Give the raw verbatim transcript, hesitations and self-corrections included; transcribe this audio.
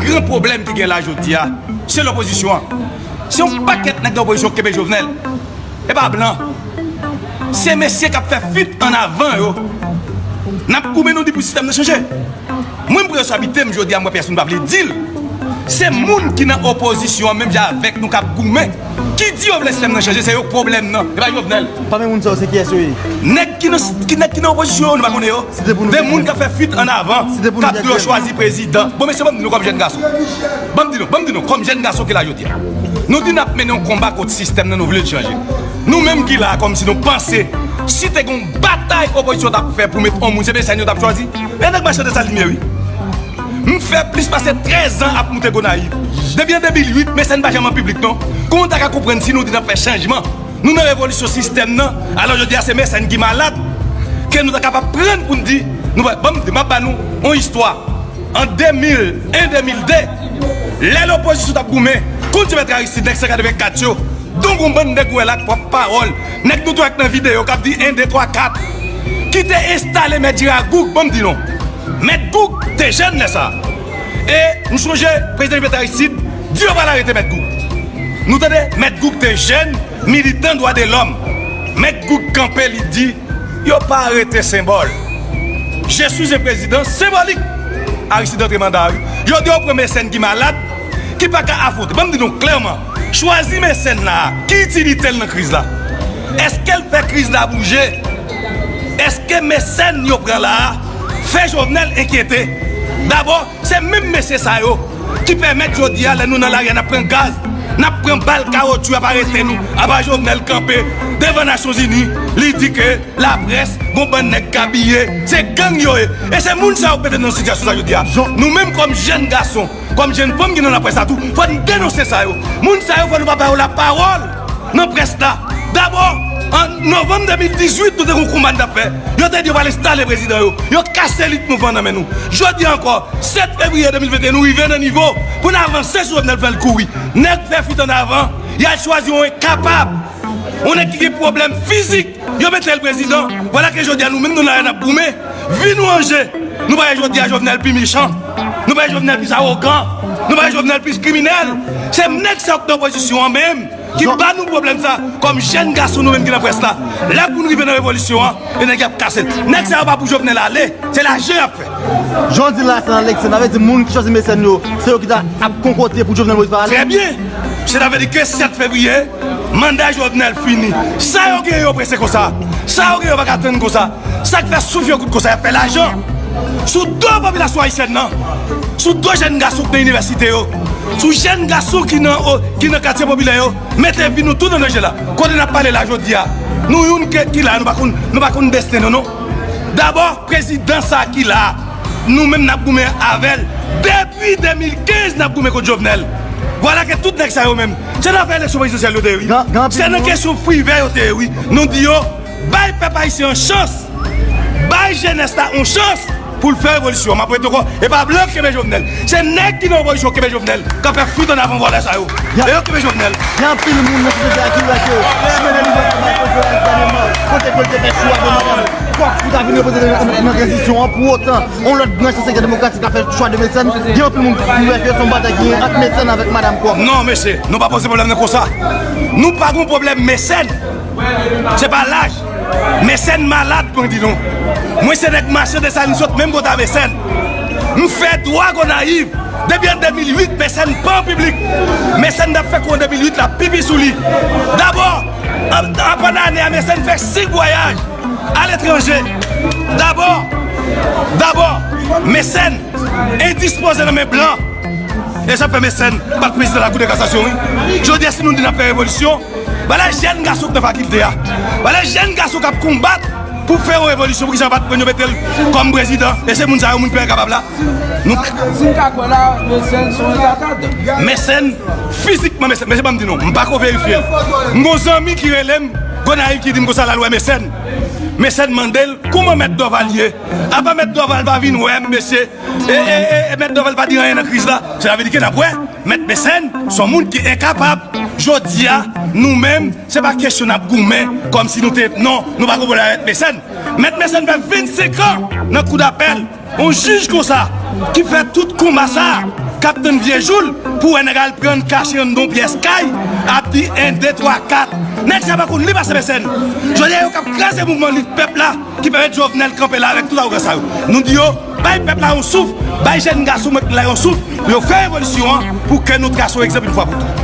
Gran pwoblèm ki gen la jodi a, se lopozisyon an. Se yon pakèt nèg nan opozisyon k kenbe Jovenel. E pa blan. Se mesye k ap fè fuit an avan yo. N ap goumen, nou di pou sistèm nan chanje. Mwen, m pran responsablite m jodi a, m wè pèsonn pa vle di l. Se moun ki nan opozisyon an, menm jan avèk nou, k ap goumen, ki di yo vle sistèm nan chanje, se yo k pwoblèm nan, e pa Jovenel. Pami moun sa yo, se kiyès yo ye? Nèg ki nan, ki, nèg ki nan opozisyon yo, nou pa konnen yo. De moun k ap fè fuit an avan, k ap di yo chwazi prezidan. Bon, mesye, ban m di nou kòm jèn gason. Ban m di nou, ban m di nou, kòm jèn gason ki la jodi a. Nou di n ap mennen yon konba kont sistèm nan, nou vle l chanje. Nou menm ki la a, kòmsi nou panse, si te gen yon batay opozisyon t ap fè pou met yon moun, se Mecène yo t ap chwazi. E nèg mache Desalin ye, wi. M fè plis pase trèz an ap moute Gonayiv. Depi an de mil uit, Mecène pa janm an piblik, non. Kòman w ta ka konprann si nou di n ap fè chanjman? Nou nan revolisyon sistèm nan. Alò, jodi a, se Mecène ki malad, ke nou ta kapab pran pou n di, nou, ban m di, m ap ba nou yon istwa. An de mil en, de mil de, lè lopozisyon t ap goumen kont Joventry Aristide, nèg san katrevenkat yo, donk yon bann nèg ou wè la k pran pawòl, nèg nou tou wè k nan videyo k ap di en, de, twa, kat, ki te enstale Mèt Jera Goug, ban m di non. Mèt Goug te jèn lè sa a. E m sonje prezidan Joventry Aristide di yo pral arete Mèt Goug. Nou tande, Mèt Goug te jèn, militan dwa de lòm. Mèt Goug kanpe, li di, yo pa arete senbòl. Je suis un président symbolique. Aristide antre manda a, wi. Yo di yo pran Mecène ki malad, ki pa ka afwonte. Ban m di nou klèman, chwazi Mecène la a, ki itilite l nan kriz la? Èske l fè kriz la bouje? Èske Mecène yo pran la a fè Jovenel enkyete? Dabò, se menm mesye sa yo ki pèmèt jodi a, lè nou nan lari a, n ap pran gaz, n ap pran bal, kawotchou, y ap arete nou. Apa Jovenel kanpe devan Nasyonzini, li di ke laprès, gon bann nèg k abiye, se gang yo ye. E se moun sa yo k mete n nan sitiyasyon sa jodi a. Nou menm kòm jèn gason, kòm jèn fanm ki nan laprès la tou, fò n denonse sa yo. Moun sa yo, fò nou pa ba yo lapawòl nan près la. Dabò, an novanm de mil dizuit, nou te gon konba n t ap fè. Yo te di yo pral enstale prezidan yo. Yo kase elit mouvman nan men nou. Jodi a ankò, sèt fevriye de mil venteyen, nou rive nan nivo pou n avanse sou Jovenel, fè l kouri. Nèg fè fuit an avan, y al chwazi yon enkapab, yon nèg ki gen pwoblèm fizik, yo mete l prezidan. Vwala ke jodi a, nou menm, nou la, n ap goumen. Vi nou an je. Nou pa wè jodi a Jovenel pi mechan. Nou pa wè Jovenel pi awogan. Nou pa wè Jovenel pi kriminèl. Se nèg sa yo k nan opozisyon an menm ki ba nou pwoblèm sa, kòm jèn gason nou menm ki nan près la. Lè pou n rive nan revolisyon an, e nèg y ap kase l. Nèg sa yo pa pou Jovenel ale, se lajan y ap fè. Jan w di la, se nan eleksyon, sa vle di moun ki chwazi Mecène yo, se yo ki ta ap konkote pou Jovenel Moïse pa ale? Trè byen. Se ta vle di ke sèt fevriye, manda Jovenel fini. Sa yo genyen yo prese konsa? Sa yo genyen yo pa ka tann konsa? Sa k fè souf yo kout konsa, y ap fè lajan sou do popilasyon ayisyèn nan, sou do jèn gason ki nan inivèsite yo, sou jèn gason ki nan, o, ki nan katye popilè yo, mete vi nou tout an danje la. Kote n ap pale la jodi a, nou youn ke, ki la, nou pa konn, nou pa konn desten nou, non. Dabò, prezidan sa ki la, nou menm n ap goumen avè l. Depi de mil kenz, n ap goumen kont Jovenel. Vwala ke tout nèg sa yo menm, se nan afè eleksyon prezidansyèl yo te ye, wi. Gen, gen anpil moun. Se nan kesyon privè yo te ye, wi. Nou di yo, bay pèp ayisyen an chans. Bay jenès la yon chans pou l fè revolisyon. M ap repete ankò, e pa blan k kenbe Jovenel. Se nèg ki nan opozisyon k kenbe Jovenel, k ap fè fuit an avan vòlè sa yo. E yo k kenbe Jovenel. Gen anpil moun nan sosyete a ki wè ke chimè de libète sa pa repoze a dènyèman. Kote ke l te fè chwa de madanm Kòk pou ta vin repoze nan, nan, nan tranzisyon an. Pou otan, yon lòt branch nan sektè demokratik la fè chwa de Mecène. Gen anpil moun ki wè ke se yon batay ki gen ant Mecène avèk madanm Kòk. Non, mesye, nou pa poze pwoblèm nan konsa. Nou pa gon pwoblèm Mecène. Se pa laj. Mecène malad, mwen di nou. Mwen se nèg mache Desalin, sot menm kote a Mecène. M fè dwa Gonayiv. Depi an de mil uit, Mecène pa an piblik. Mecène t ap fè kou an de mil uit la, pipi sou li. Dabò, an, an pandan ane a, Mecène fè senk vwayaj aletranje. Dabò, dabò, Mecène endispoze nan men blan. E sa fè Mecène pa t prezidan Lakou de Kasasyon, wi. Jodi a, si nou di n ap fè revolisyon, vwala jèn gason k nan fakilte a. Vwala jèn gason k ap konbat pou fè yon revolisyon. Poukisa yo pa t pran yo mete l kòm prezidan? E se moun sa yo, moun peyi a kapab la. Nou... Si n ka kwè la, Mecène se yon retard. Mecène, fizikman, Mecène, mesye, ban m di nou, m pa ko verifye l. M gon zanmi ki rele m, Gonayiv, ki di m konsa l al wè Mecène. Mecène mande l, kòman Mèt Dorval ye? Apa Mèt Dorval pa vin wè m, mesye? E, e, e, e Mèt Dorval pa di anyen nan kriz la. Sa vle di ke n ap wè, Mèt Mecène se yon moun ki enkapab. Jodi a, nou menm, se pa kesyon n ap goumen kòmsi nou te, non, nou pa gon pwoblèm avèk Mecène. Mèt Mecène fè vennsenk an nan kou dapèl. Yon jij konsa ki fè tout konba sa a, k ap tann vye jou l pou wè nèg al pran kache anndan yon pyès kay, ap di en, de, twa, kat. Nèg sa pa konn li pase pèsòn. Jodi a, yo k ap kraze mouvman lit pèp la ki pèmèt Jovenel kanpe la avèk tout awogan sa yo. Nou di yo, bay pèp la yon souf, bay jèn gason mwen la yon souf, pou yo fè revolisyon an, pou ke nou trase yon egzanp yon fwa pou tout.